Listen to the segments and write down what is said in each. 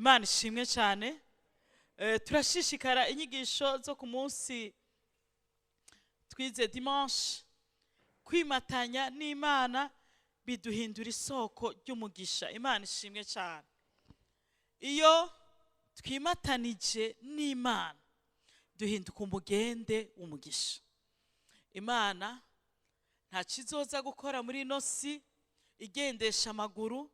Imana ishimwe cyane. Turashishikara inyigisho zo ku munsi twize dimanche. Kwimatanya n'Imana biduhindura isoko ry'umugisha. Imana ishimwe cyane. Iyo twimatanije n'Imana, duhinduka umugende w'umugisha. Imana nta kizoza gukora muri ino si igendesha amaguru,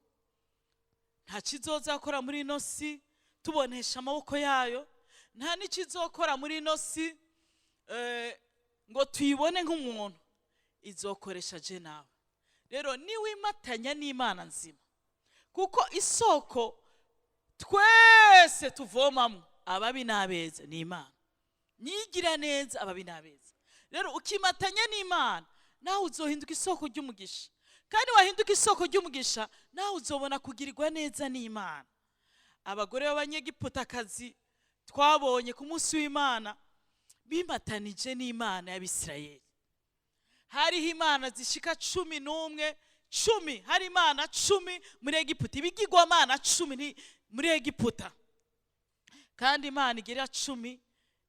nta kizoza gukora muri ino si tubonesha amaboko yayo, nta n'ikizokora muri ino si ngo tuyibone nk'umuntu. Izokoresha je nawe. Rero niwimatanya n'Imana nzima, kuko isoko twese tuvomamo, ababi n'abeza, ni Imana. Niyigira neza ababi n'abeza. Rero ukimatanya n'Imana, nawe uzohinduka isoko ry'umugisha. Kandi wahinduka isoko ry'umugisha, nawe uzobona kugirirwa neza n'Imana. Abagore b'Abanyegiputakazi twabonye ku munsi w'Imana bimatanije n'Imana y'Abisirayeli. Hariho imana zishika 11, 10. Hari imana 10 muri Egiputa, ibigirwamana 10 muri Egiputa. Kandi imana igira 10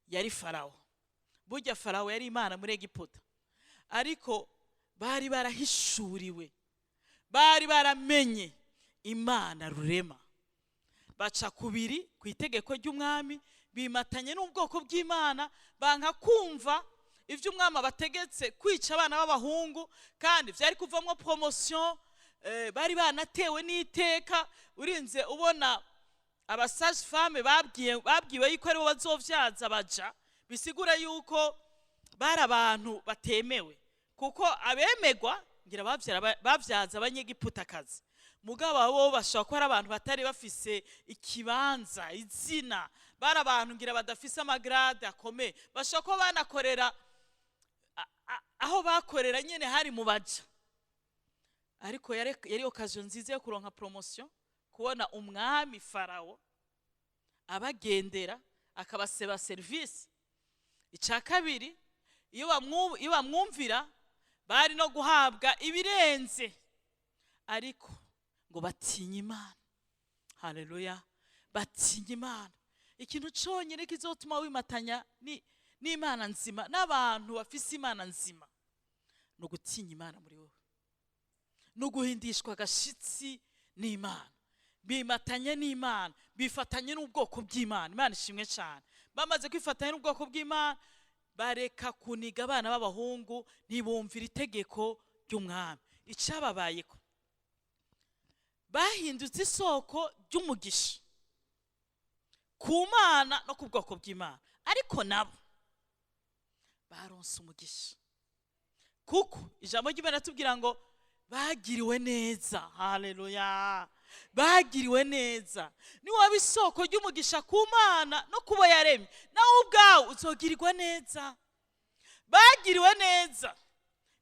yari Farawo. Burya Farawo yari imana muri Egiputa. Ariko bari barahishuriwe, bari baramenye Imana rurema. Baca kubiri ku itegeko ry'umwami, bimatanye n'ubwoko bw'Imana, banka kumva ibyo umwami abategetse, kwica abana b'abahungu. Kandi byari kuvamo promotion. Bari banatewe n'iteka. Urinze ubona aba sages-femmes babwiwe yuko aribo bazovyaza baja, bisigura yuko bari abantu batemewe, kuko abemegwa ngira bavyaza Abanyegiputakazi. Mugabo abo bashobora kuba ari abantu batari bafise ikibanza, izina. Bari abantu ngira badafise ama grades akomeye. Bashobora kuba banakorera aho bakorera nyene hari mu baja. Ariko yari occasion nziza yo kuronka promotion, kubona umwami Farawo abagendera, akabaseba serivisi. Icya kabiri, iyo bamwumvira, bari no guhabwa ibirenze. Ariko ngo batinye Imana. Haleluya! Batinye Imana. Ikintu cyonyine kizotuma wimatanya n'Imana nzima n'abantu bafise Imana nzima ni ugutinya Imana muri wowe, ni uguhindishwa agashitsi n'Imana. Bimatanye n'Imana, bifatanye n'ubwoko bw'Imana. Imana ishimwe cyane. Bamaze kwifatanya n'ubwoko bw'Imana, bareka kuniga abana b'abahungu, ntibumvira itegeko ry'umwami. Icyababayeko, bahindutse isoko ry'umugisha ku Mana no ku bwoko bw'Imana. Ariko nabo baronse umugisha, kuko ijambo ry'Imana ratubwira ngo bagiriwe neza. Haleluya! Bagiriwe neza. Niwaba isoko ry'umugisha ku Mana no kubo yaremye, nawe ubwawe uzogirirwa neza. Bagiriwe neza.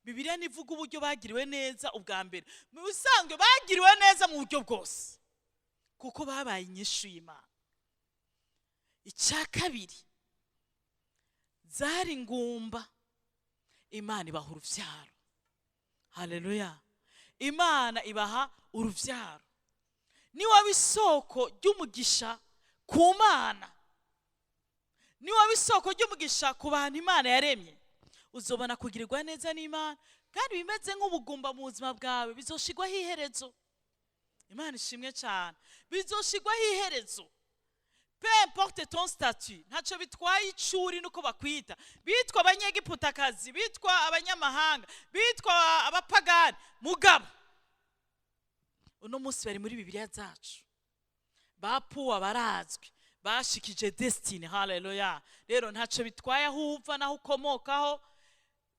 Bibiliya nivuga uburyo bagiriwe neza. Ubwa mbere, mu bisanzwe bagiriwe neza mu buryo bwose, kuko babaye inyishu y'Imana. Icya kabiri, zari ngumba, Imana ibaha urubyaro. Haleluya! Imana ibaha urubyaro. Niwaba isoko ry'umugisha ku Mana, niwaba isoko ry'umugisha ku bantu Imana yaremye, uzobona kugirirwa neza n'Imana. Kandi bimeze nk'ubugumba mu buzima bwawe bizoshigwaho iherezo. Imana ishimwe cyane. Bizoshigwaho iherezo. Peu importe ton statut, ntacyo bitwaye icuri nuko bakwita. Bitwa Abanyegiputakazi, bitwa abanyamahanga, bitwa abapagani, mugabo uno munsi bari muri Bibiliya zacu. Bapuwa barazwi, bashikije destinée. Haleluya! Rero ntacyo bitwaye aho uva n'aho ukomokaho.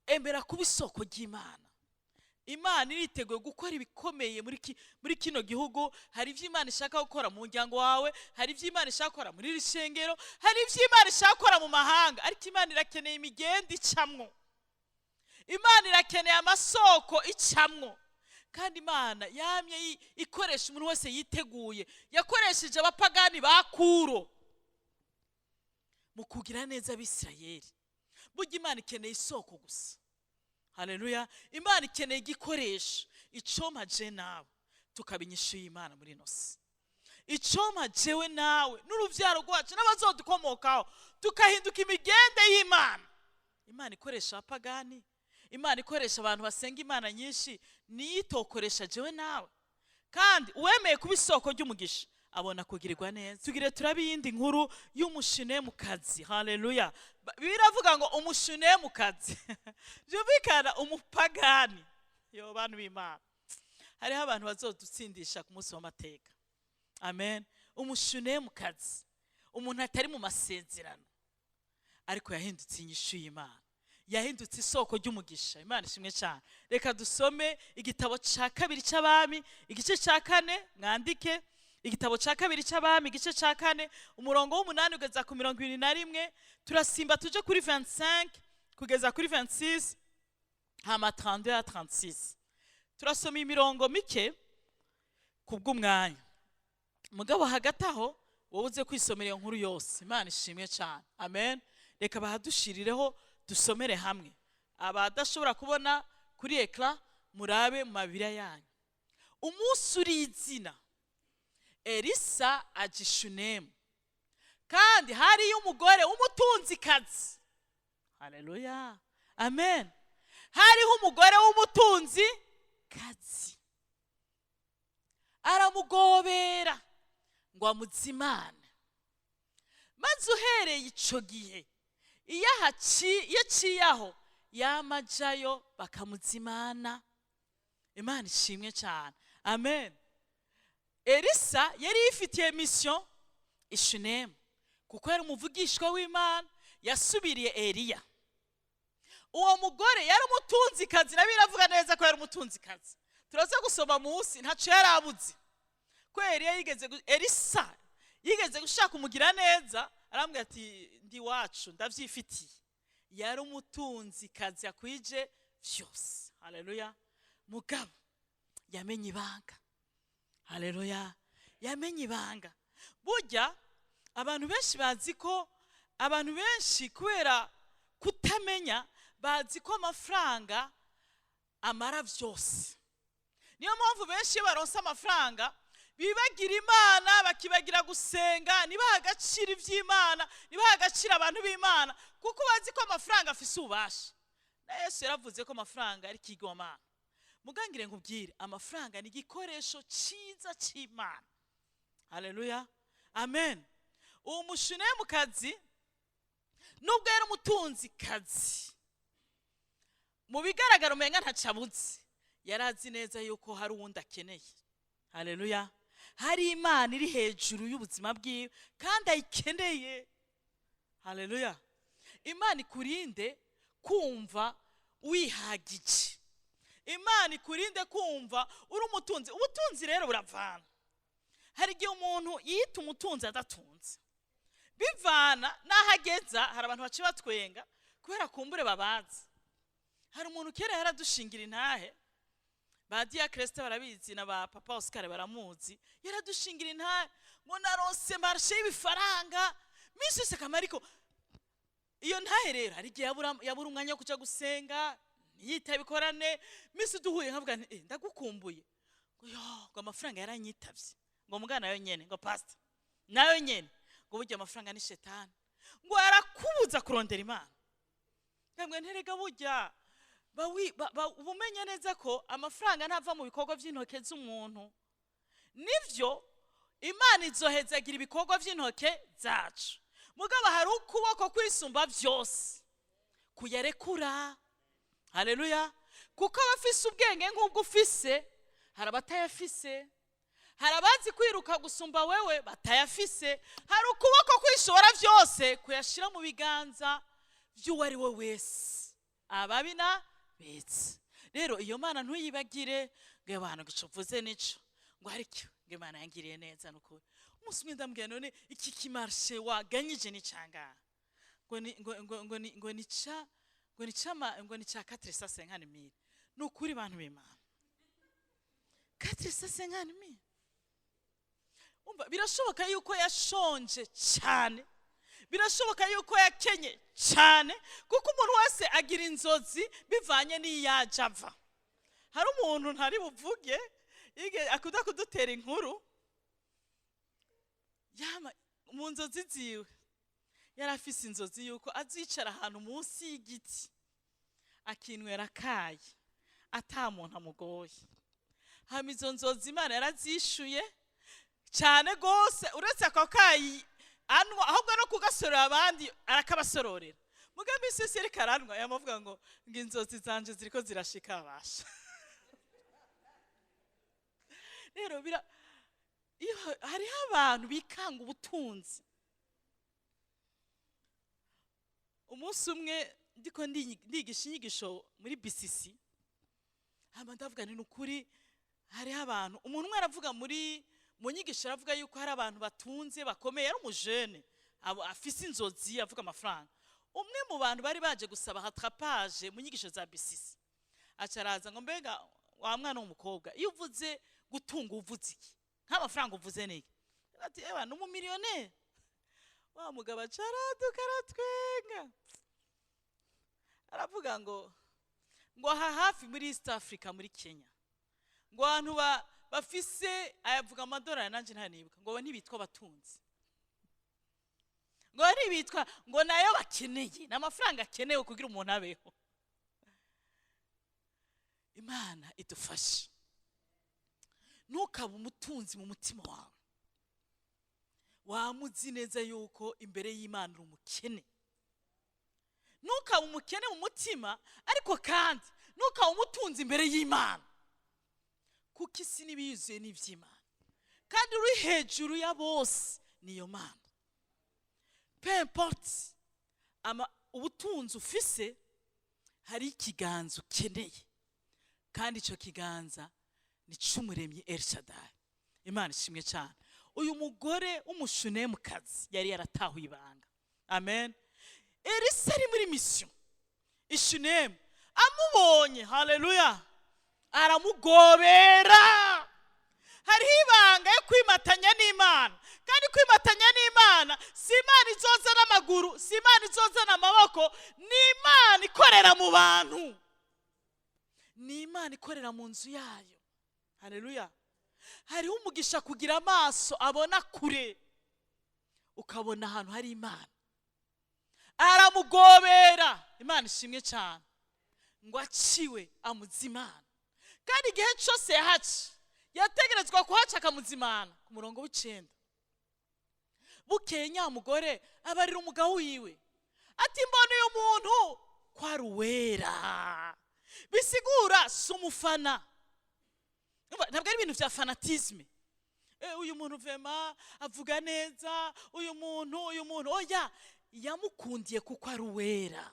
Emera kuba isoko ry'Imana. Imana iriteguye gukora ibikomeye muri kino gihugu. Hari ibyo Imana ishaka gukora mu muryango wawe, hari ibyo Imana ishaka gukora muri iri shengero, hari ibyo Imana ishaka gukora mu mahanga. Ariko Imana irakeneye imigende icamwo, Imana irakeneye amasoko icamwo. Kandi Imana yamye ikoresha umuntu wese yiteguye. Yakoresheje abapagani ba Kuro mu kugira neza Abisirayeli. Burya Imana ikeneye isoko gusa. Haleluya! Imana ikeneye igikoresho. Icompa je nawe tukaba inyishu y'Imana muri ino si. Icompa jewe nawe n'uruvyaro rwacu n'abazodukomokaho tukahinduka imigende y'Imana. Imana ikoresha abapagani, Imana ikoresha abantu basenga imana nyinshi, niyo itokoresha jewe nawe? Kandi uwemeye kuba isoko ry'umugisha abona kugirirwa neza. Tugire turabe iyindi nkuru y'Umushunemukazi. Haleluya! Biravuga ngo Umushunemukazi, byumvikana umupagani. Yo bantu b'Imana, hariho abantu bazodutsindisha ku munsi w'amateka. Amen. Umushunemukazi, umuntu atari mu masezerano, ariko yahindutse inyishu y'Imana, yahindutse isoko ry'umugisha. Imana ishimwe cyane. Reka dusome Igitabo cya Kabiri cy'Abami, igice cya 4. Mwandike: Igitabo cya Kabiri cy'Abami, igice cya 4, umurongo w'8 kugeza ku 21. Turasimba tuje kuri 25 kugeza kuri 26, hama 32 à 36. Turasoma imirongo mike kubw'umwanya, mugabo hagati aho wowe uze kwisomera iyo nkuru yose. Imana ishimwe cyane. Amen. Reka bahadushirireho, dusomere hamwe. Abadashobora kubona kuri écran, murabe mu mabira yanyu. Umunsi uri izina, Elisa aja i Shunemu, kandi hariyo umugore w'umutunzikazi. Haleluya, amen. Hariho umugore w'umutunzi kazi, aramugobera ngo amuzimane. Maze uhereye ico gihe, iyo aciye aho, yamajayo bakamuzimana. Imana ishimwe cyane. Amen. Elisa yari yifitiye mission i Shunemu, kuko yari umuvugishwa w'Imana, yasubiriye Eliya. Uwo mugore yari umutunzikazi, nawe biravuga neza ko yari umutunzikazi. Turaza gusoma munsi, ntaco yari abuze, ko Eliya yigeze Elisa yigeze gushaka umugira neza, arambwira ati: "Ndi iwacu, ndavyifitiye." Yari umutunzikazi akwije vyose. Haleluya! Mugabo yamenye ibanga. Haleluya! Yamenye ibanga. Burya abantu benshi bazi ko, abantu benshi kubera kutamenya, bazi ko amafaranga amara vyose. Niyo mpamvu benshi iyo baronse amafaranga bibagira Imana, bakibagira gusenga, ntibahe agaciro iby'Imana, ntibahe agaciro abantu b'Imana, kuko bazi ko amafaranga afise ububasha. Na Yesu yaravuze ko amafaranga ari ikigwamana. Mugangire nkubwire, amafaranga ni igikoresho cyiza cy'Imana. Haleluya, amen. Uwo Mushunemukazi, nubwo yari umutunzi kazi, mu bigaragara umenga ntacabuze, yari azi neza yuko hari uwundi akeneye. Haleluya! Hari Imana iri hejuru y'ubuzima bwiwe kandi ayikeneye. Haleluya! Imana ikurinde kumva wihagije, Imana ikurinde kumva uri umutunzi. Ubutunzi rero buravana. Hari igihe umuntu yita umutunzi adatunze, bivana n'aho ageza. Hari abantu baciye batwenga kubera kumbure babazi. Hari umuntu kera yaradushingira intahe, ba Dia Kiresite barabizi, na ba Papa Oscar baramuzi. Yaradushingira intahe ngo naronse marché y'ibifaranga minsi yose akama. Ariko iyo ntahe rero, hari igihe yabura umwanya wo kuja gusenga, ntiyitabe ibikorane. Minsi duhuye nkavuga nti: "Eh, ndagukumbuye." Ngo: "Yo," ngo, "amafaranga yaranyitavye." Ngo mugana nayo nyene, ngo: "Pastor, nayo nyene." Ngo burya amafaranga ni shetani, ngo arakubuza kurondera Imana. Ntabwo nterega, burya uba umenya neza ko amafaranga ntava mu bikorwa by'intoke z'umuntu. Nivyo, Imana izohezagira ibikorwa by'intoke zacu, mugabo hari ukuboko kwisumba byose kuyarekura. Haleluya! Kuko abafise ubwenge nk'ubwo ufise, hari abatayafise. Hari abazi kwiruka gusumba wewe batayafise. Hari ukuboko kwishobora byose kuyashyira mu biganza by'uwo ari we wese, ababi na beza. Rero iyo Mana ntuyibagire ngo abantu gico uvuze nico, ngo ariko ngo Imana yangiriye neza. Nukuri umunsi umwe ndambwira: "None iki kimarché waganyije ni cangaha?" Ngo ni ngo ngo ngo ni ngo ni ca ngo ni cama ngo ni ca 450 000. Ni ukuri, bantu b'Imana, 450 000! Umva, birashoboka yuko yashonje cyane, birashoboka yuko yakenye cyane, kuko umuntu wese agira inzozi bivanye n'iyaje ava. Hari umuntu ntari buvuge akunda kudutera inkuru. Yama mu nzozi ziwe yari afise inzozi yuko azicara ahantu munsi y'igiti akinywera akayi, ata muntu amugoye. Hama izo nzozi Imana yarazishuye cyane rwose. Uretse ako kayi anywa, ahubwo no kugasorera abandi arakabasororera. Muga minsi yose yariko aranywa yamavuga ngo inzozi zanje ziriko zirashika. Abasha rero bira iyo hariho abantu bikanga ubutunzi. Umunsi umwe ndiko ndigisha inyigisho muri BCC, hama ndavuga nti: "Nukuri hariho abantu." Umuntu umwe aravuga mu nyigisho, aravuga yuko hari abantu batunze bakomeye. Yari umujene afise inzozi, avuga amafaranga. Umwe mu bantu bari baje gusaba rattrapage mu nyigisho za BCC aca araza ngo: "Mbega wa mwana w'umukobwa, iyo uvuze gutunga uvuze iki? Nk'amafaranga uvuze niki?" Ati: "Ewa, ni umumiliyoneri." Wa mugabo aca araduka, aratwenga, aravuga ngo aha hafi muri East Africa, muri Kenya, ngo abantu bafise, ayavuga amadolari nanjye ntanibuka, ngo bo ntibitwa abatunzi, ngo ntibitwa, ngo nayo bakeneye ni amafaranga akenewe kugira umuntu abeho. Imana idufashe. Ntukabe umutunzi mu mutima wawe wamuzi neza yuko imbere y'Imana uri umukene. Ntukabe umukene mu mutima, ariko kandi ntukabe umutunzi imbere y'Imana, kuko isi n'ibiyuzuye n'iby'Imana, kandi uri hejuru ya bose niyo Mana. Peu importe ama ubutunzi ufise, hari ikiganza ukeneye, kandi icyo kiganza ni cy'Umuremyi El Shaddai. Imana ishimwe cyane. Uyu mugore w'Umushunemukazi yari yaratahuye ibanga. Amen. Elisa ari muri mission Ishunemu, amubonye, haleluya, aramugobera. Hariho ibanga yo kwimatanya n'Imana, kandi kwimatanya n'Imana si Imana izoza n'amaguru, si Imana izoza n'amaboko, ni Imana ikorera mu bantu, ni Imana ikorera mu nzu yayo. Haleluya. Hariho umugisha kugira amaso abona kure, ukabona ahantu hari Imana. Aramugobera. Imana ishimwe cyane. Ngo aciwe amuzimana, kandi igihe cyose yahaca yategerezwa kuhaca akamuzimana. Ku murongo w'9, bukeye nyamugore abarira umugabo wiwe ati: "Mbona uyu muntu ko ari uwera." Bisigura si umufana. Ntabwo ari ibintu bya fanatisme. Uyu muntu vraiment avuga neza, uyu muntu oya. Yamukundiye kuko ari uwera.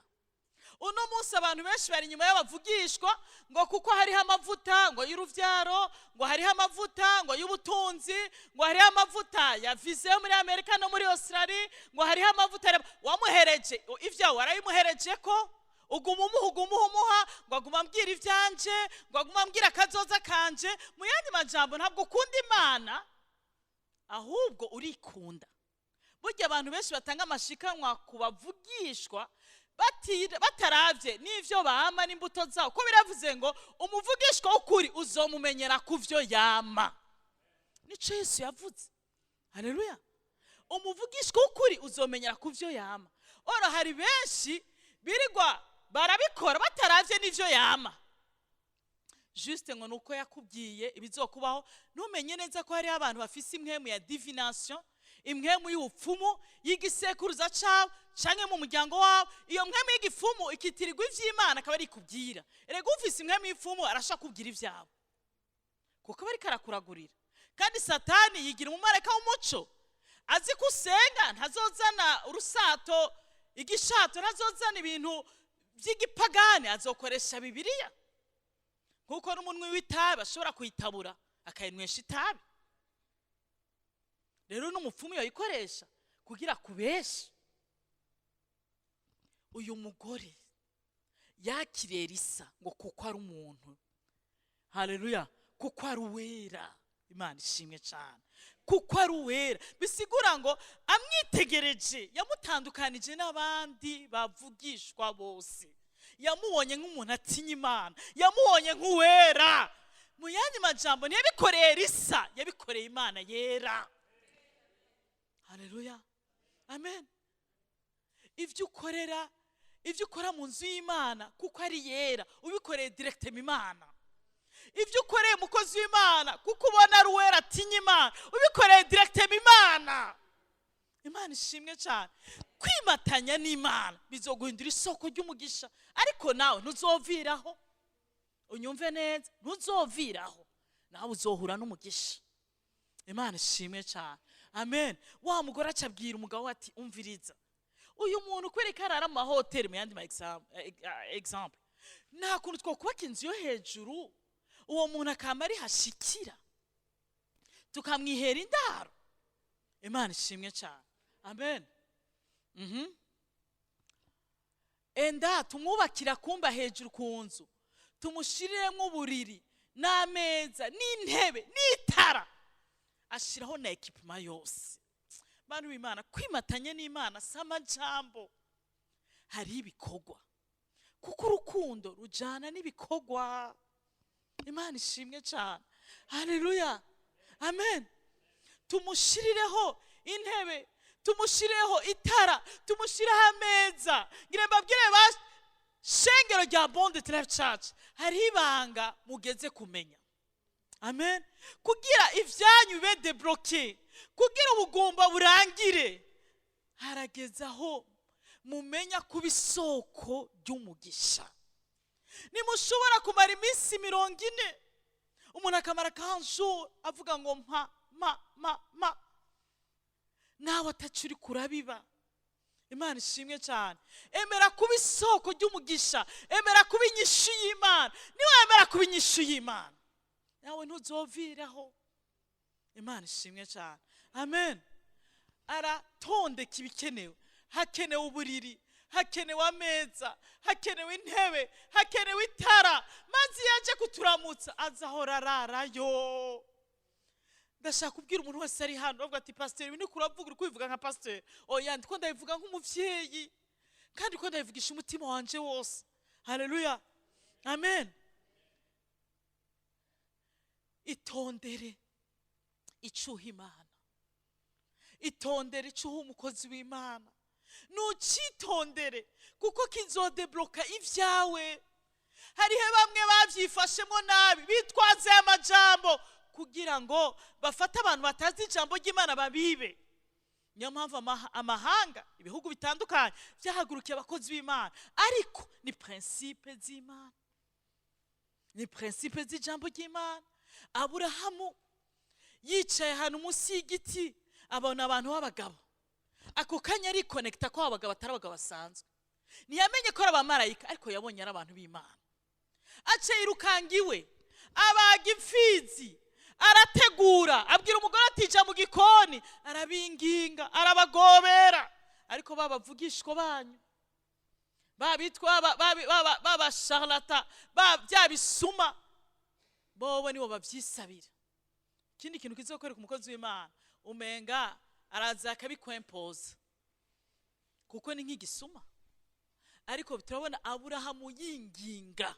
Uno munsi abantu benshi bari inyuma y'abavugishwa ngo kuko hariho amavuta ngo y'urubyaro, ngo hariho amavuta ngo y'ubutunzi, ngo hariho amavuta ya visa yo muri Amerika no muri Australia, ngo hariho amavuta. Wamuhereje ibyawe, warabimuhereje ko uguma umuha, uguma umuha, ngo aguma ambwira ibyanje, ngo aguma ambwira akazoza kanje. Mu yandi majambo, ntabwo ukunda Imana, ahubwo urikunda. Burya abantu benshi batanga amashikanwa ku bavugishwa bataravye n'ivyo bama n'imbuto zabo, ko biravuze ngo umuvugishwa w'ukuri uzomumenyera ku vyo yama. Nico Yesu yavuze. Haleluya. Umuvugishwa w'ukuri uzomenyera ku vyo yama. Ora hari benshi birirwa barabikora bataravye n'ivyo yama, juste ngo nuko yakubwiye ibizokubaho. Ntumenye neza ko hariho abantu bafise impwemu ya divination, impwemu y'ubupfumu y'igisekuruza cabo canke mu muryango wabo. Iyo mpwemu y'igipfumu ikitirirwa ivy'Imana, akaba ari ikubwira. Erega ufise impwemu y'ipfumu arashaka kubwira ivyabo, kuko aba ariko arakuragurira. Kandi Satani yigira umumarayika w'umuco. Azi ko usenga, ntazozana urusato, igishato, ntazozana ibintu by'igipagani, azokoresha Bibiliya. Nkuko n'umunwi w'itabi ashobora kuyitabura akayinywesha itabi, rero n'umupfumu yoyikoresha kugira kubeshe. Uyu mugore yakiriye Elisa ngo kuko ari umuntu, haleluya, kuko ari uwera. Imana ishimwe cyane. Kuko ari uwera bisigura ngo amwitegereje yamutandukanije n'abandi bavugishwa bose. Yamubonye nk'umuntu atinya Imana, yamubonye nk'uwera. Mu yandi majambo, ntiyabikoreye Elisa, yabikoreye Imana yera. Haleluya, amen. Ibyo ukorera, ibyo ukora mu nzu y'Imana, kuko ari yera, ubikoreye directement Imana. Ibyo ukoreye umukozi w'Imana, kuko ubona ari uwera, atinya Imana, ubikoreye directement Imana. Imana ishimwe cyane. Kwimatanya n'Imana bizoguhindura isoko ry'umugisha, ariko nawe ntuzoviraho. Unyumve neza, ntuzoviraho, nawe uzohura n'umugisha. Imana ishimwe cyane, amen. Wa mugore aca abwira umugabo we ati: "Umviriza, uyu muntu kwereka arara mu mahoteli, mu yandi ma exemple, nta kuntu twakubaka inzu yo hejuru, uwo muntu akaba ari hashikira, tukamwihera indaro?" Imana ishimwe cyane, amen. Enda tumwubakira kumba hejuru ku nzu, tumushiriremo uburiri n'ameza n'intebe n'itara, ashyiraho na équipement yose. Bantu b'Imana, kwimatanya n'Imana si amajambo, hari ibikorwa, kuko urukundo rujyana n'ibikorwa. Imana ishimwe cyane, haleluya, amen. Tumushirireho intebe, tumushyireho itara, tumushyireho ameza. Ngira mbabwire ba shengero rya Abundant Life Church, hariho ibanga mugeze kumenya, amen. Kugira ibyanyu bibe débloqué, kugira ubugumba burangire, harageze aho mumenya kuba isoko ry'umugisha. Nimushobora kumara iminsi 40, umuntu akamara kanjuru avuga ngo mpa, ma, ma, ma, nawe atacu uri kurabiba. Imana ishimwe cyane. Emera kuba isoko ry'umugisha, emera kuba inyishu y'Imana. Niwemera kuba inyishu y'Imana, nawe ntuzoviraho. Imana ishimwe cyane, amen. Aratondeka ibikenewe: hakenewe uburiri, hakenewe ameza, hakenewe intebe, hakenewe itara, maze iyo aje kuturamutsa azahora ararayo. Ndashaka kubwira umuntu wese ari hano bavuga ati: "Pasiteri, ibi kuravuga, uri kubivuga nka pasiteri." Oya, ndiko ndabivuga nk'umuvyeyi, kandi ko ndabivugisha umutima wanje wose. Haleluya, amen. Itondere icuha Imana, itondere icuha umukozi w'Imana. Nucitondere, kuko kizodébloqua ibyawe. Hariho bamwe babyifashemo nabi, bitwaze amajambo kugira ngo bafate abantu batazi ijambo ry'Imana babibe. Niyo mpamvu amahanga, ibihugu bitandukanye byahagurukiye abakozi b'Imana. Ariko ni principe z'Imana, ni principe z'ijambo ry'Imana. Aburahamu yicaye ahantu munsi y'igiti, abona abantu b'abagabo. Ako kanya ariconnecta ko abo bagabo atari abagabo basanzwe. Ntiyamenye ko ari abamarayika, ariko yabonye ari abantu b'Imana. Aca yirukanga iwe, abaga imfizi, arategura, abwira umugore ati: "Jya mu gikoni." Arabinginga, arabagobera, ariko babavugishwa banyu, babitwa baba charlatan, bya bisuma, bobo nibo babyisabira. Ikindi kintu kizokwereka umukozi w'Imana, umenga araza akabikwempoza, kuko ni nk'igisuma. Ariko turabona Aburahamu yinginga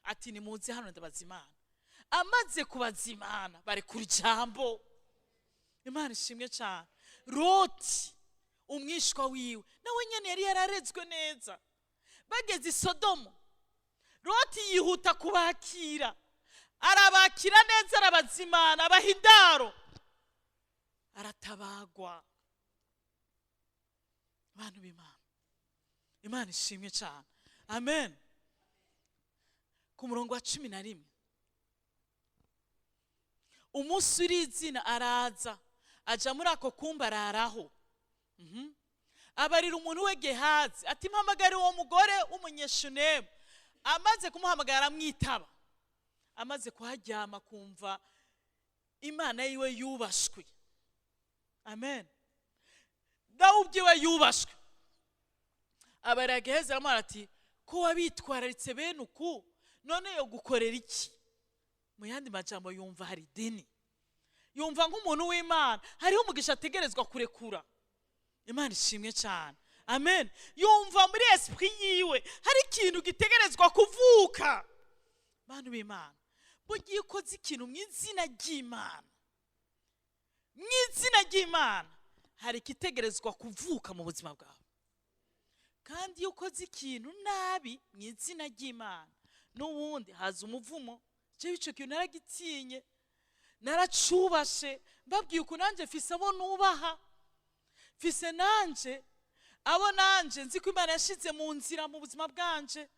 ati: "Nimuze hano, ndabaza Imana." Amaze kubaza Imana, barekura ijambo. Imana ishimwe cyane. Loti, umwishwa wiwe, nawe nyine yari yararezwe neza. Bageze i Sodomu, Loti yihuta kubakira, arabakira neza, arabazimana, abaha indaro, aratabagwa. Abantu b'Imana, Imana ishimwe cyane, amen. Ku murongo wa 11: umunsi uri izina araza, aja muri ako kumba, araraho. Abarira umuntu we Gehazi ati: "Mpamagare uwo mugore w'Umunyeshunemu." Amaze kumuhamagara, aramwitaba. Amaze kuharyama, kumva Imana yiwe yubashwe, amen, nawe ubwiwe yubashwe. Abarira Gehazi, aramubwira ati: "Ko wabitwararitse bene uku, none yo gukorera iki?" Mu yandi majambo, yumva hari idini, yumva nk'umuntu w'Imana hariho umugisha ategerezwa kurekura. Imana ishimwe cyane, amen. Yumva muri esprit yiwe hari ikintu gitegerezwa kuvuka. Bantu b'Imana, burya iyo ukoze ikintu mu izina ry'Imana, mu izina ry'Imana, Hari ikitegerezwa kuvuka mu buzima bwawe. Kandi iyo ukoze ikintu nabi mu izina ry'Imana, n'ubundi haza umuvumo. Jewe ico kintu naragitinye, naracubashe. Mbabwiye uku, nanjye mfise abo nubaha, mfise nanje abo nanje nzi ko Imana yashize mu nzira mu buzima bwanje,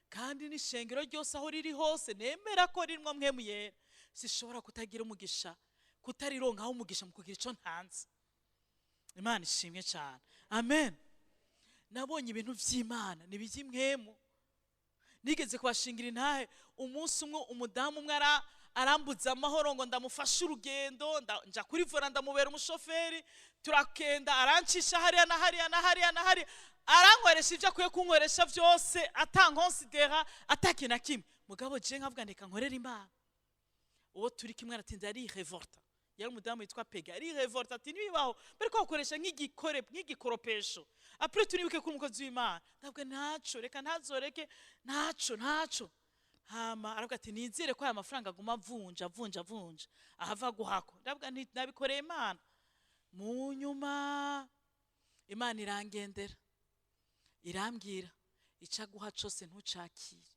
kandi n'ishengero ryose aho riri hose nemera ko ririmo Mpwemu Yera, sishobora kutagira umugisha, kutarironkaho umugisha mu kugira ico ntanze. Imana ishimwe cyane, amen. Nabonye ibintu vy'Imana ni iby'impwemu. Nigeze kubashingira intahe umunsi umwe, umudamu umwe arambuza amahoro ngo ndamufashe urugendo, nja kuri volant, ndamubera umushoferi, turakenda, arancisha hariya na hariya na hariya na hariya, arankoresha ibyo akwiye kunkoresha byose, atankonsidera, atakintu na kimwe. Mugabo je nkavuga, ndeka nkorera Imana. Uwo turi kimwe aratinda arirevolta, yari umudamu witwa Pega, arirevolta ati: "Ntibibaho, bariko bakoresha nk'igikore, nk'igikoropesho. Après tunibuke ko umukozi w'Imana." Ntabwo, ntaco, reka ntazoreke, ntaco, ntaco. Hama aravuga ati: "Nizere ko aya mafaranga aguma avunja, avunja, avunja, ahava guhako." Ndavuga nti: "Nabikoreye Imana." Mu nyuma Imana irangendera, irambwira: "Ico aguha cose ntucakire."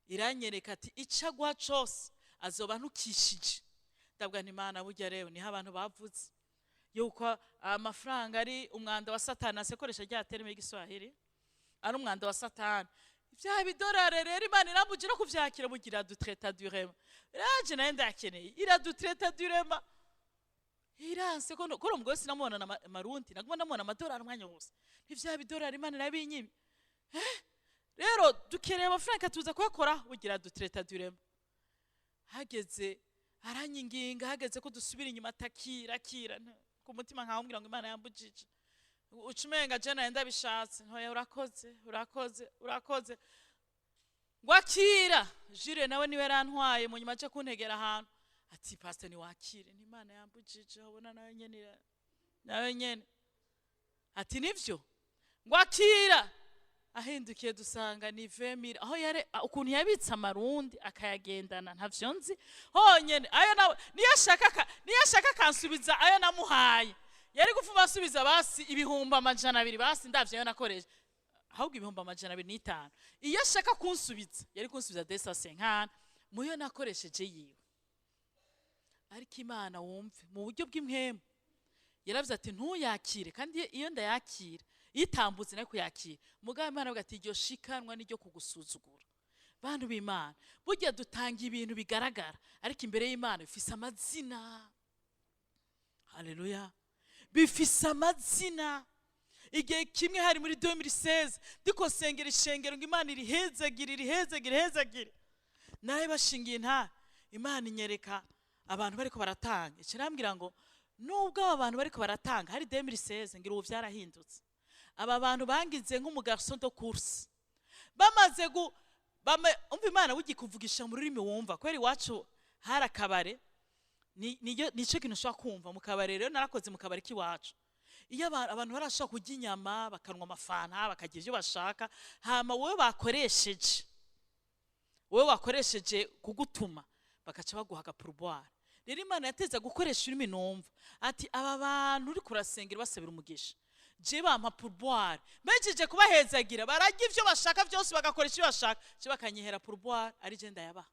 Iranyereka ati: "Ico aguha cose azoba ntukishije." Ndavuga nti: "Imana, burya rero niho abantu bavuze yuko amafaranga ari umwanda wa Satani." Asekoresha rya terme y'igiswahili, ari umwanda wa Satani. Vya bidorare rero Imana irambuje no kuvyakira. Bugira iradutreta durement, raje nayo ndakeneye, iradutreta durement, iranse ko ko umugore sinamubona na marundi, naguma ndamubona amadorari umwanya wose. Ntivya bidorari Imana irabinyimye. Rero dukeneye amafaranga, tuza kuyakora. Bugira dutreta durement. Hageze aranyinginga, hageze ko dusubira inyuma, atakira akira ku mutima nkawumbwira ngo Imana yambujije. Uca umenga je nawe ndabishatse. Ntoya, urakoze, urakoze, urakoze. Ngo akira jire nawe niwe yarantwaye. Mu nyuma aje kuntegera ahantu ati: "Pastor, niwakire." N'Imana yambujije, abona nawe nyene nawe nyene ati: "Nivyo." Ngo akira. Ahindukiye dusanga ni 20 000. Aho yare ukuntu yabitse amarundi akayagendana, ntavyo nzi honyene. Ayo nawe niyo ashaka akansubiza ayo namuhaye, yari gufuma asubiza basi 200 000, basi ndavyo ayo nakoresha, ahubwo 205 000. Iyo ashaka kunsubiza yari kunsubiza 250 muyo nakoresheje yiwe. Ariko Imana, wumve, mu buryo bw'impwemu yaravuze ati: "Ntuyakire." Kandi iyo ndayakira, itambutse nayo kuyakira. Mugabo Imana avuga ati: "Iryo shikanwa n'iryo kugusuzugura." Bantu b'Imana, burya dutanga ibintu bigaragara, ariko imbere y'Imana bifise amazina. Haleluya, bifise amazina. Igihe kimwe hari muri 2016, ndiko sengera ishengero ngo Imana irihezagire, irihezagire, irihezagire. Nawe bashingiye nta Imana inyereka abantu bariko baratanga. Ikirambwira ngo nubwo aba bantu bariko baratanga, hari 2016, ngira ubu byarahindutse, aba bantu bangize nk'umu garçon de course. Bamaze gu bame, umva, Imana bugikuvugisha mu rurimi wumva, kubera iwacu hari akabare, niyo nico kintu ushobora kumva mu kabare. Rero narakoze mu kabare k'iwacu. Iyo abantu barashobora kurya inyama, bakanwa amafanta, bakagira ibyo bashaka, hama wowe bakoresheje, wowe wakoresheje kugutuma, bakaca baguha aga pourboire. Rero Imana yateza gukoresha ururimi numva, ati: "Aba bantu uri kurasengera basabira umugisha, je bampa pourboire. Mbejeje kubahezagira, bararya ivyo bashaka byose, bagakoresha ibyo bashaka, je bakanyihera pourboire, ari je ndayabaha."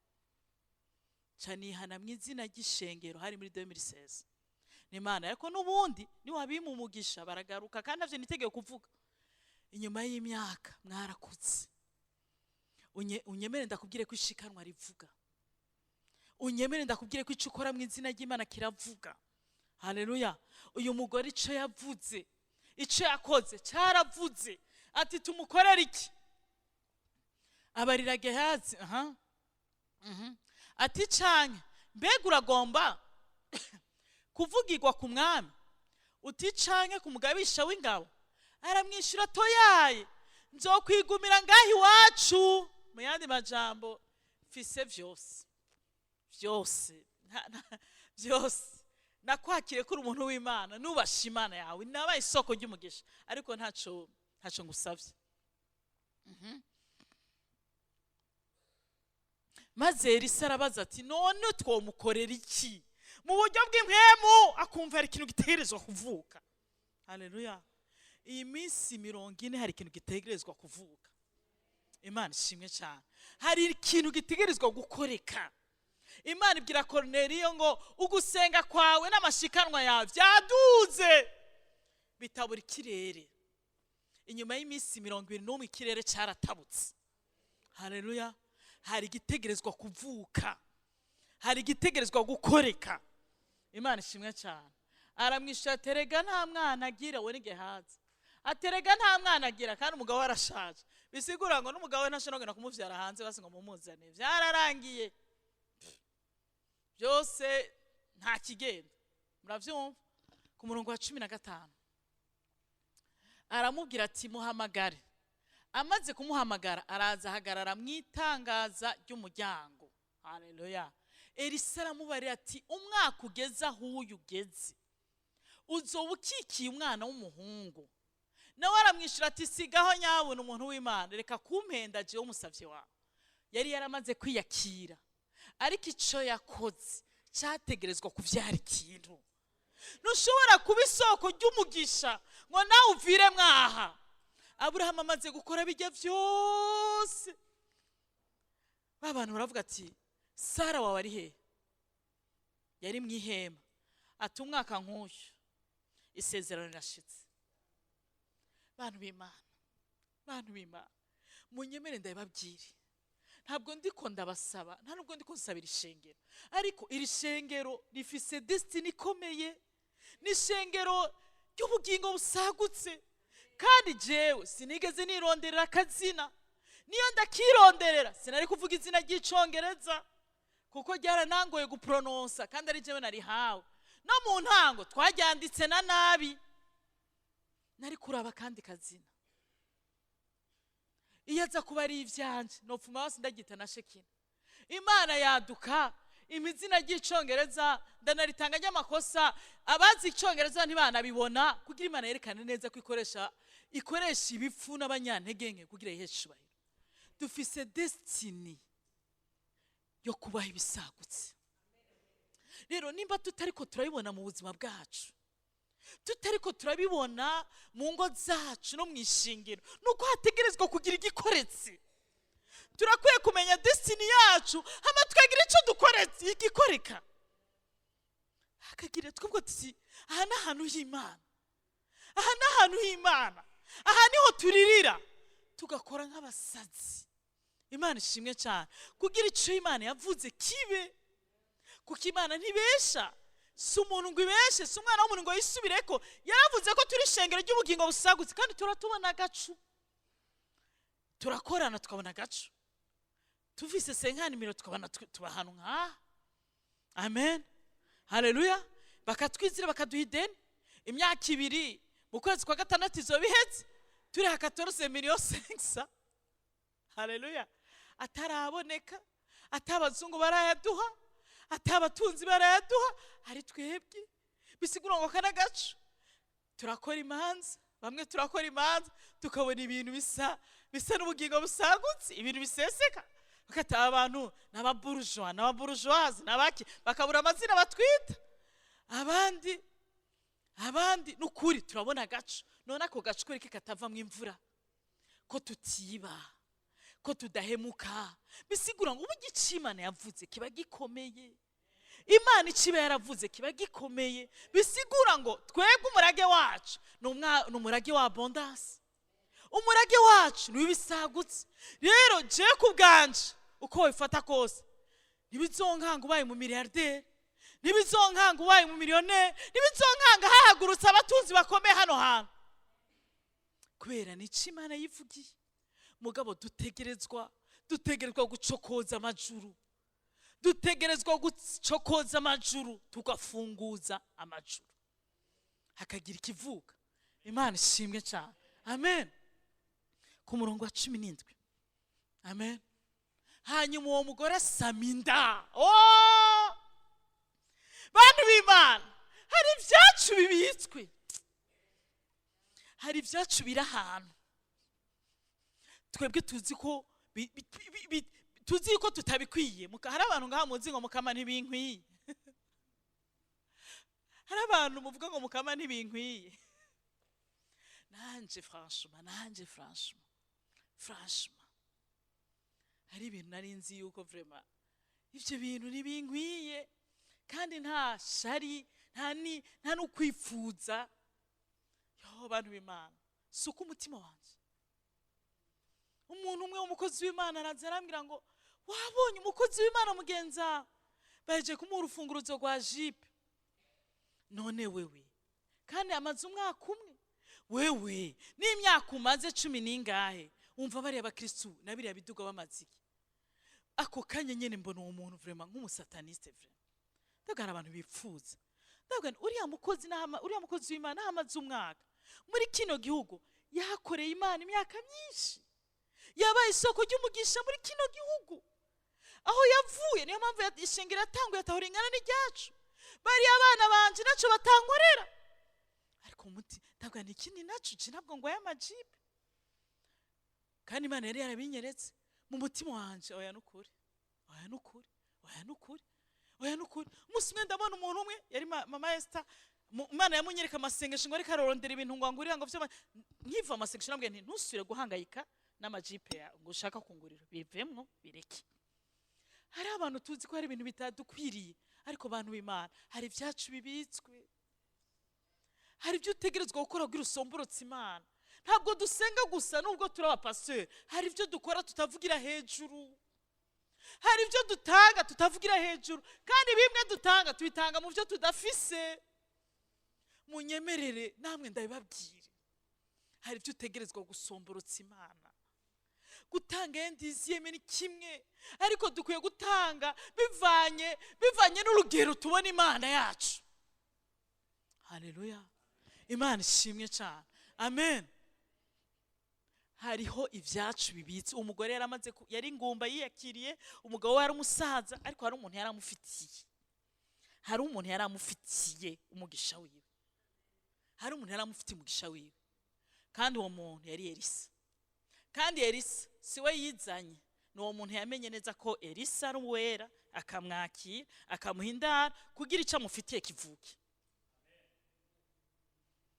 Ca nihana mu izina ry'ishengero. Hari muri 2016. Ni Imana, ariko n'ubundi niwabima umugisha baragaruka, kandi navyo nitegeye kuvuga. Inyuma y'imyaka mwarakutse. Unyemere ndakubwire ko ishikanwa rivuga. Unyemere ndakubwire ko icyo ukora mu izina ry'Imana kiravuga. Haleluya. Uyu mugore icyo yavuze, icyo yakoze cyaravuze. Ati: "Tumukorere iki?" Abarira Gehazi. Aha. Ati: "Canke mbega uragomba kuvugirwa ku mwami uti canke ku mugabisha w'ingabo?" Aramwishyura: "Toyaye, nzokwigumira ngaho iwacu." Mu yandi majambo, mfise vyose, vyose, byose. Nakwakire ko uri umuntu w'Imana, nubasha Imana yawe, nabaye isoko ry'umugisha, ariko ntaco, ntaco ngusavye. Maze Elisa arabaza ati: "None twomukorera iki?" Mu buryo bw'impwemu akumva hari ikintu gitegerezwa kuvuka. Haleluya! Iyi minsi 40 hari ikintu gitegerezwa kuvuka. Imana ishimwe cyane. Hari ikintu gitegerezwa gukoreka. Imana ibwira Koroneliyo ngo ugusenga kwawe n'amashikanwa yawe byaduze bitabura ikirere. Inyuma y'iminsi 21 ikirere cyaratabutse. Haleluya! Hari igitegerezwa kuvuka, hari igitegerezwa gukoreka. Imana ishimwe cyane. Aramwishyura, aterega nta mwana agira, we n'igihaza, aterega nta mwana agira kandi umugabo we arashaje. Bisigura ngo n'umugabo we ntashobora kugenda kumubyara hanze, basi ngo mumuzane, byararangiye byose, nta kigenda. Murabyumva? Ku murongo wa 15 aramubwira ati: "Muhamagare." Amaze kumuhamagara araza ahagarara mu itangaza ry'umuryango. Haleluya! Elisa aramubarira ati: "Umwaka ugeze aho uyu ugeze uzoba ukikiye umwana w'umuhungu." Nawe aramwishyura ati: "Sigaho nyabuna, umuntu w'Imana, reka kumpenda jewe umusavyi wawe." Yari yaramaze kwiyakira, ariko icyo yakoze cyategerezwa kubyara ikintu. Ntushobora kuba isoko ry'umugisha ngo nawe uvire mwaha. Aburahamu amaze gukora bijya byose, ba bantu baravuga ati: "Sara wawe ari he?" Yari mu ihema. Ati: "Umwaka nk'uyu isezerano rirashitse." Bantu b'Imana, bantu b'Imana, munyemere ndabibabwire. Ntabwo ndiko ndabasaba, nta nubwo ndiko nsabira ishengero, ariko iri shengero rifise destiny ikomeye. Ni ishengero ry'ubugingo busagutse. Kandi jewe sinigeze nironderera akazina. Niyo ndakironderera, sinari kuvuga izina ry'icongereza kuko ryaranangoye gupronosa, kandi ari jewe narihawe. No mu ntango twaryanditse na nabi. Nari kuraba akandi kazina. Iyo aza kuba ari ivyanje, nopfuma hasi ndagita na Shekina. Imana yaduka imizina ry'icongereza, ndanaritanga ry'amakosa, abazi icongereza ntibanabibona, kugira Imana yerekane neza ko ikoresha ibipfu n'abanyantege nke kugira yiheshe icubahiro. Dufise destiny yo kubaha ibisagutse. Rero nimba tutariko turabibona mu buzima bwacu, tutariko turabibona mu ngo zacu no mu ishingiro, nuko hategerezwa kugira igikoretse. Turakwiye kumenya destiny yacu, hama tukagira icyo dukoretse, igikoreka hakagira twebwe tuti: "Aha ni ahantu h'Imana, aha ni ahantu h'Imana, aha niho turirira." Tugakora nk'abasazi. Imana ishimwe cyane. Kugira icyo Imana yavuze kibe, kuko Imana ntibesha. Si umuntu ngo ibeshe, si umwana w'umuntu ngo yisubireko. Yaravuze ko turi ishengero ry'ubugingo busagutse, kandi turatubona agacu, turakorana tukabona agacu, tuvise 50 millions tukabona tuba ahantu nk'aha. Amen, haleluya! Bakatwizira, bakaduha ideni imyaka 2, mu kwezi kwa gatandatu izoba ihetse turiha 14 millions 500. Haleluya! Ataraboneka, atabazungu barayaduha, atabatunzi barayaduha, ari twebwe. Bisigura ngo kana gacu turakora imanza, bamwe turakora imanza tukabona ibintu bisa n'ubugingo busagutse, ibintu biseseka, bakataha abantu n'ababurujwa n'ababurujuwazi n'abaki, bakabura amazina batwita. Abandi n'ukuri turabona agacu. None ako gacu kwereke katavamo imvura, ko tutiba, ko tudahemuka? Bisigura ngo ubu igice Imana yavuze kiba gikomeye. Imana icyo iba yaravuze kiba gikomeye. Bisigura ngo twebwe umurage wacu ni umurage wa abondance, umurage wacu ni w'ibisagutse. Rero jewe ku bwanje, uko wabifata kose, ntibizonkanga ubaye mu miliyarderi, ntibizonkanga ubaye mu miliyoneri, ntibizonkanga hahagurutse abatunzi bakomeye hano hantu, kubera nicyo Imana yivugiye. Mugabo dutegerezwa gucokoza amajuru, dutegerezwa gucokoza amajuru, tugafunguza amajuru, hakagira ikivuka. Imana ishimwe cyane. Amen. Ku murongo wa 17, amen. Hanyuma uwo mugore asama inda. Oh! Bantu b'Imana, hari ibyacu bibitswe, hari ibyacu biri ahantu twebwe tuzi ko tuzi ko tutabikwiye. Hari abantu ngaha muzi ngo: "Mukama, ntibinkwiye." Abantu muvuga ngo mukama ntibinkwiye. Nanje franchement, nanje franchement, franchement, hari ibintu nari nzi yuko vraiment ivyo bintu ntibinkwiye, kandi nta shari, nta n'ukwifuza. Yo, bantu b'Imana, si uko umutima wanje. Umuntu umwe w'umukozi w'Imana araza arambwira ngo: "Wabonye umukozi w'Imana mugenzi wawe bahejeje kumuha urufunguruzo rwa Jeep? None wewe kandi amaze umwaka umwe, wewe n'imyaka umaze cumi n'ingahe, wumva bariya bakristu na biriya biduga bamaze iki?" Ako kanya nyene mbona uwo muntu vraiment nk'umusataniste. Vraiment ndavuga, hari abantu bipfuza. Ndavuga nti, uriya mukozi uriya mukozi w'Imana naho amaze umwaka muri kino gihugu, yahakoreye Imana imyaka myinshi, yabaye isoko ry'umugisha muri kino gihugu aho yavuye. Niyo mpamvu ishengero yatanguye atahora ingana n'iryacu. Bariya abana banje naco batankorera, ariko umuti ndavuga nti ikindi naco je ntabwo ngo aya majipe, kandi Imana yari yarabinyeretse mu mutima wanje. Oya nukuri, oya nukuri, oya nukuri, oya nukuri. Umunsi umwe ndabona umuntu umwe yari mama Esther. Imana yamunyereka amasengesho ngo ariko ararondera ibintu ngo angurire, ngo vyama nkiva amasengesho nambwiye nti: "Ntusubire guhangayika n'amajipe yawe ngo ushaka kungurira, bivemwo, bireke." Hari abantu tuzi ko hari ibintu bitadukwiriye, ariko bantu b'Imana, hari ibyacu bibitswe, hari ibyo utegerezwa gukora kugira usomborotse Imana. Ntabwo dusenga gusa nubwo turi abapasiteri. Hari ibyo dukora tutavugira hejuru, hari ibyo dutanga tutavugira hejuru, kandi bimwe dutanga tubitanga mu byo tudafise. Munyemerere namwe ndabibabwire, hari ibyo utegerezwa gusomborotsa Imana. Gutanga un dixième ni kimwe, ariko dukwiye gutanga bivanye n'urugero tubona Imana yacu. Haleluya, Imana ishimwe cyane, amen. Hariho ibyacu bibitse. Umugore yaramaze yari ingumba yiyakiriye, umugabo we yari umusaza, ariko hari umuntu yaramufitiye, hari umuntu yaramufitiye umugisha wiwe, hari umuntu yaramufitiye umugisha wiwe, kandi uwo muntu yari Elisa. Kandi Elisa si we yizanye, ni uwo muntu yamenye neza ko Elisa ari uwera, akamwakira, akamuha indara kugira icyo amufitiye kivuke.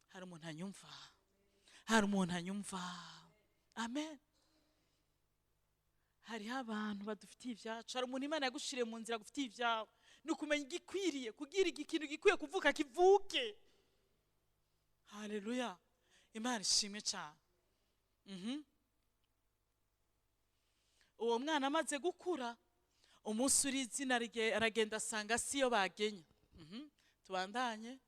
Hari umuntu anyumva? Hari umuntu anyumva? Amen. Hariho abantu badufitiye ibyacu. Hari umuntu Imana yagushiriye mu nzira agufitiye ibyawe. Ni ukumenya igikwiriye kugira ikintu gikwiye kuvuka kivuke. Haleluya, Imana ishimwe cyane. Uwo mwana amaze gukura, umunsi uri izina aragenda asanga siyo bagenya. Tubandanye.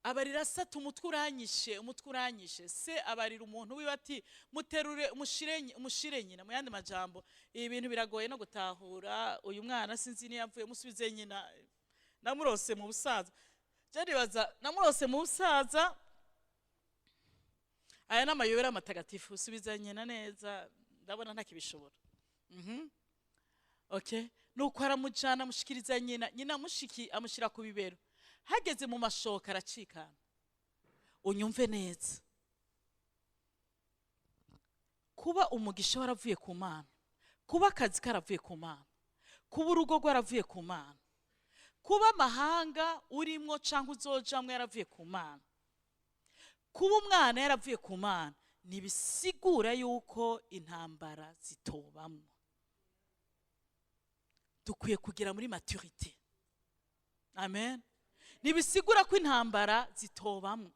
Abarira se ati: "Umutwe uranyishe, umutwe uranyishe." Se abarira umuntu wiwe ati: "Muterure, umushire nyina." Mu yandi majambo, ibi bintu biragoye no gutahura. Uyu mwana sinzi niyo yavuye, musubize nyina, namurose mu busaza. Je nibaza namurose mu busaza. Aya ni amayobera matagatifu. Subiza nyina neza, ndabona ntakibishobora. Okay, nuko aramujana, amushikiriza nyina. Nyina amushiki amushyira ku bibero. Hageze mu mashoka aracikana. Unyumve neza, kuba umugisha waravuye ku Mana, kuba akazi karavuye ku Mana, kuba urugo rwaravuye ku Mana, kuba amahanga urimwo cyangwa uzojamwo yaravuye ku Mana, kuba umwana yaravuye ku Mana, ntibisigura yuko intambara zitobamwo. Dukwiye kugera muri maturité, amen. Ntibisigura ko intambara zitobamwo,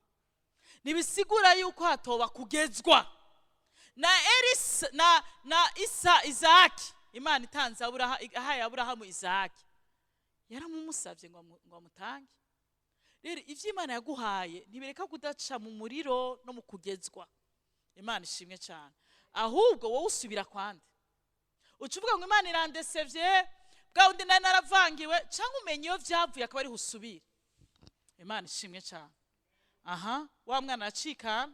ntibisigura yuko hatoba kugezwa. Na Elisa na Isa, Izaki, Imana itanze ahaye Aburahamu Izaki, yaramumusabye ngo amutange. Rero ibyo Imana yaguhaye ntibireka kudaca mu muriro no mu kugezwa. Imana ishimwe cyane. Ahubwo wowe usubira kwande? Uca uvuga ngo: "Imana irandesevye, bwa wundi nari naravangiwe," cyangwa umenya iyo byavuye akaba ariho usubira? Imana ishimwe cyane. Aha wa mwana aracikana,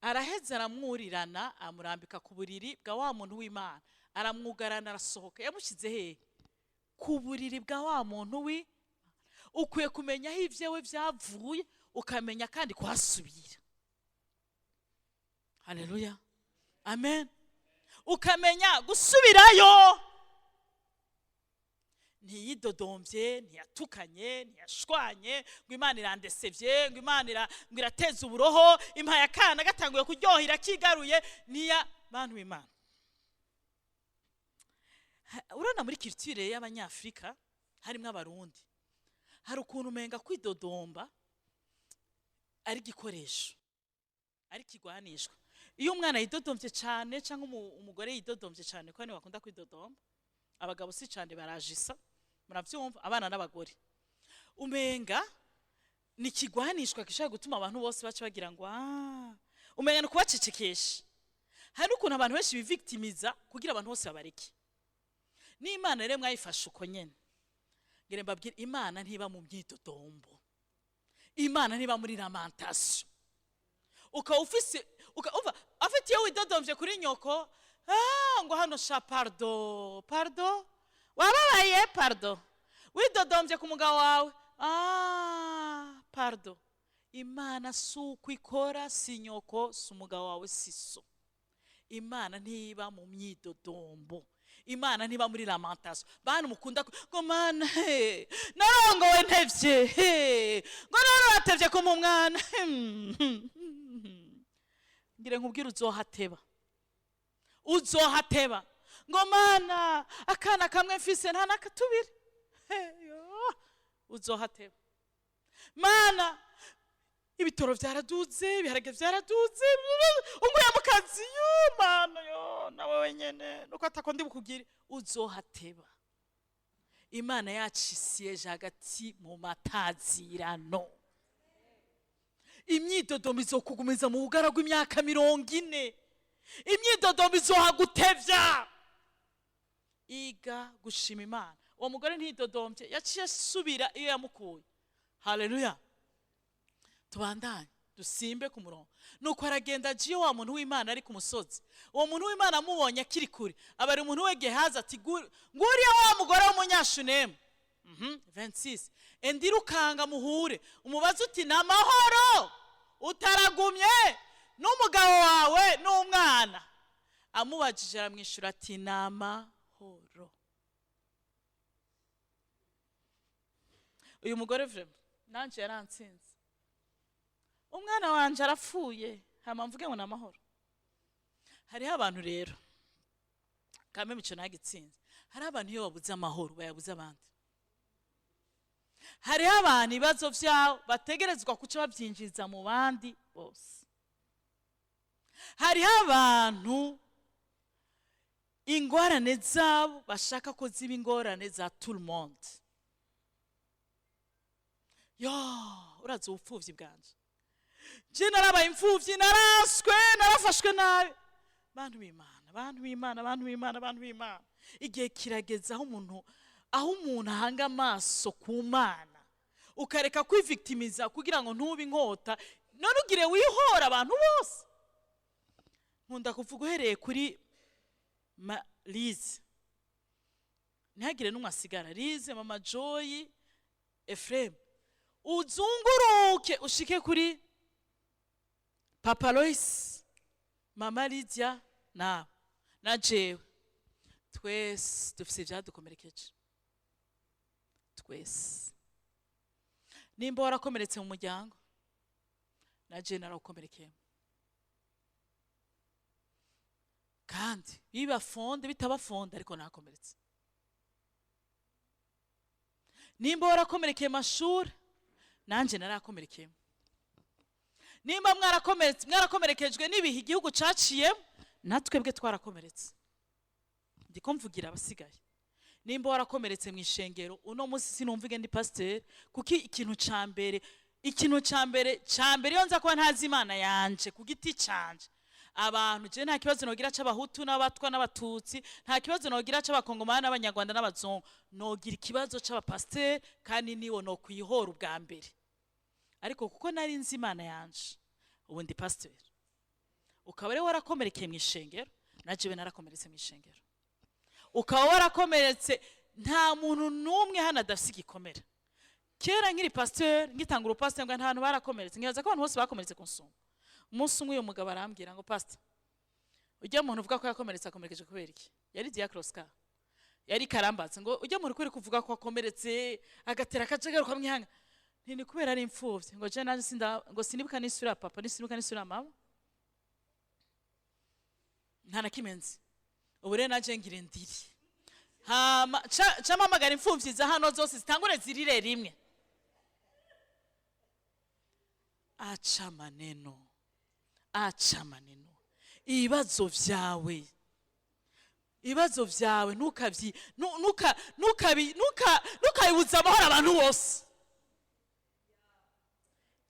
araheza aramwurirana, amurambika ku buriri bwa wa muntu w'Imana, aramwugarana, arasohoka. Yamushyize hehe? Ku buriri bwa wa muntu wi. Ukwiye kumenya aho ibyawe byavuye, ukamenya kandi kuhasubira. Haleluya, amen. Ukamenya gusubirayo. Ntibisigura yuko intambara zitobamwo. Ntiyidodomvye, ntiyatukanye, ntiyashwanye ngo Imana irandesevye, ngo Imana ngo irateza uburoho, impaye akana gatanguye kuryoha irakigaruye. Niya bantu b'Imana. Urabona, muri culture y'Abanyafrika harimwo Abarundi, hari ukuntu umenga kwidodomba ari igikoresho, ari ikigwanishwa. Iyo umwana yidodomvye cane cyangwa umugore yidodomvye cane, kuko niwe bakunda kwidodomba, abagabo si cane, barajisa, muravyumva, abana n'abagore, umenga ni ikigwanishwa gishobora gutuma abantu bose baca bagira ngo "Ah", umenga ni ukubacecekesha. Hari n'ukuntu abantu benshi bivictimiza kugira abantu bose babareke. N'Imana rero mwayifashe uko nyene. Ngire mbabwire, Imana ntiba mu myidodombo, Imana ntiba muri lamentation. Ukaba ufise uva afite, iyo widodomvye kuri nyoko, ah, ngo hano sha, pardon, pardon, wababaye, pardon. Widodomvye ku mugabo wawe, ah, pardon. Imana si uko ikora, si nyoko, si umugabo wawe, si so. Imana ntiba mu myidodombo, Imana ntiba muri lamentation. Bantu mukunda ngo "Mana, he, narongowe ntevye, he, ngo none uratevye kumpa umwana," ngire nkubwire, uzohateba, uzohateba. Ngo "Mana, akana kamwe mfise nta nakatubiri," uzohateba. "Mana, ibitoro byaraduze, ibiharage byaraduze, unguye mu kazi, yo Mana, yo nawe wenyene nuko atako ndi bukugire," uzohateba. Imana yacu isiyeje hagati mu matazirano. Imyidodombo izokugumiza mu bugaragu imyaka 40. Imyidodombo izohagutevya. Iga gushima Imana. Uwo mugore ntidodombye, yaciye asubira iyo yamukuye. Haleluya! Tubandanye, dusimbe ku murongo. Nuko aragenda agiye wa muntu w'Imana ari ku musozi. Uwo muntu w'Imana amubonye akiri kure, aba ari umuntu we Gehazi ati: "Nguriya wa mugore w'Umunyashunemu." 26. "Enda irukanga muhure, umubaze uti: 'Ni amahoro? Utaragumye n'umugabo wawe n'umwana?'" Amubajije, aramwishyura ati: "Ni amahoro." Uyu mugore vraiment nanje yaransinze. Umwana wanje arapfuye, hama mvuge ngo ni amahoro? Hariho abantu rero kame mico ntagitsinze. Hariho abantu iyo babuze amahoro bayabuze abandi. Hariho abantu ibibazo vyabo bategerezwa kuca babyinjiza mu bandi bose. Hariho abantu ingorane zabo bashaka ko ziba ingorane za tout le monde. Yo, urazi ubupfuvyi bwanje? Je narabaye imfuvyi, naraswe, narafashwe nabi. Bantu b'Imana, bantu b'Imana, bantu b'Imana, bantu b'Imana, igihe kirageze aho umuntu ahanga amaso ku Mana, ukareka kwivictimiza kugira ngo ntube inkota, none ugire wihora abantu bose. Nkunda kuvuga, uhereye kuri Lize, ntihagire n'umwe asigara, Lize, Mama Joy, Efrem, uzunguruke ushike kuri Papa Lois, Mama Lydia na jewe, twese dufise ibyadukomerekeje twese. Nimba warakomeretse mu muryango, na jewe narawukomerekeyemo, kandi biba fondé, bitaba fondé, ariko nakomeretse. Nimba warakomerekeye mashuri, nanjye narakomerekeyemo. Nimba mwarakomeretse, mwarakomerekejwe n'ibihe igihugu caciyemo, natwebwe twarakomeretse. Ndiko mvugira abasigaye. Nimba warakomeretse mu ishengero, uno munsi sinumva ndi pasiteri, kuko ikintu ca mbere, iyo nza kuba ntazi Imana yanje ku giti canje, abantu je nta kibazo nogira c'Abahutu n'Abatwa n'Abatutsi, nta kibazo nogira c'Abakongomani n'Abanyarwanda n'Abazungu, nogira ikibazo c'abapasiteri, kandi niwo nokwihora ubwa mbere. Ariko kuko nari nzi Imana yanje, ubu ndi pasiteri. Ukaba rero warakomerekeye mu ishengero, na jewe narakomeretse mu ishengero. Ukaba warakomeretse, nta muntu n'umwe hano adafise igikomere. Kera nkiri pasiteri, ngitanga urupasiteri, ngo nta hantu barakomeretse, nkibaza ko abantu bose bakomeretse kunsumba. Umunsi umwe uyu mugabo arambwira ngo: "Pasita, ujya muntu uvuga ko yakomeretse, akomerekeje kubera iki?" Yari diacre Oscar. Yari karambatse ngo ujya mu rukuri kuvuga ko akomeretse, agatera akajagari ukamwihanga. Nti ni kubera ari imfuvyi. Ngo je nanje sinda, ngo sinibuka n'isura ya papa, nisinibuka n'isura ya mama, nta na kimwe nzi. Ubu rero nanje ngire ndiri, hama ca mpamagara imfuvyi za hano zose, zitangure zirire rimwe. Aca maneno, aca maneno. Ibibazo vyawe, ibibazo vyawe, ntukavyi ntuka ntukabi ntuka ntukabibuza amahoro abantu bose.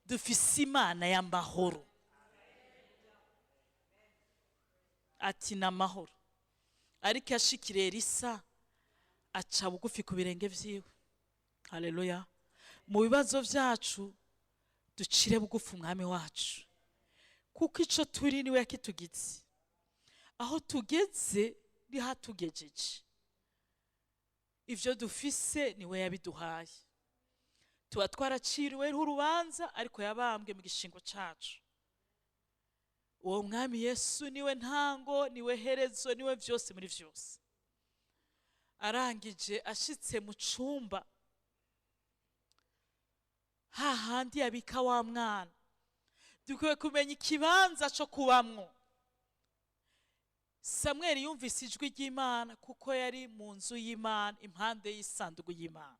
Dufise Imana y'amahoro. Ati ni amahoro. Ariko yashikiriye Elisa, aca bugufi ku birenge vyiwe. Haleluya! Mu bibazo vyacu ducire bugufi Umwami wacu, kuko ico turi niwe yakitugize, aho tugeze niho atugejeje, ivyo dufise niwe yabiduhaye. Tuba twaraciriweho urubanza, ariko yabambwe mu gishingo cacu. Uwo Mwami Yesu niwe ntango, niwe herezo, niwe vyose muri vyose. Arangije ashitse mu cumba hahandi yabika wa mwana. Dukwiye kumenya ikibanza co kubamwo. Samweli yumvise ijwi ry'Imana kuko yari mu nzu y'Imana, impande y'isanduku y'Imana.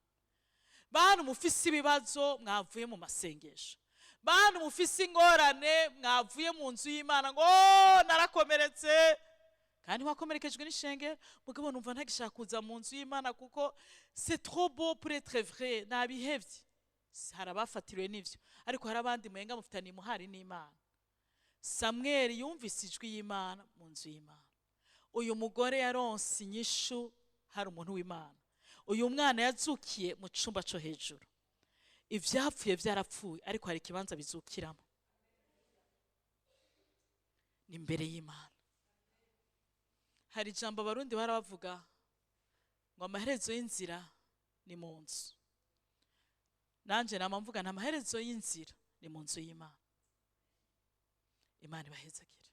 Bantu mufise ibibazo, mwavuye mu masengesho, bantu mufise ingorane, mwavuye mu nzu y'Imana, ngo: "Oh, narakomeretse." Kandi wakomerekejwe n'ishengero, mugabo numva ntagishaka kuza mu nzu y'Imana kuko c'est trop beau pour être vrai, nabihevye. Hari abafatiriwe n'ivyo, ariko hari abandi mwenga mufitaniye umuhari n'Imana. Samweli yumvise ijwi y'Imana mu nzu y'Imana. Uyu mugore yaronse inyishu, hari umuntu w'Imana. Uyu mwana yazukiye mu cumba co hejuru. Ivyapfuye vyarapfuye, ariko hari ikibanza bizukiramo, ni imbere y'Imana. Hari ijambo Abarundi barabavuga ngo amaherezo y'inzira ni mu nzu. Nanje nama mvuga nti amaherezo y'inzira ni mu nzu y'Imana. Imana ibahezagire.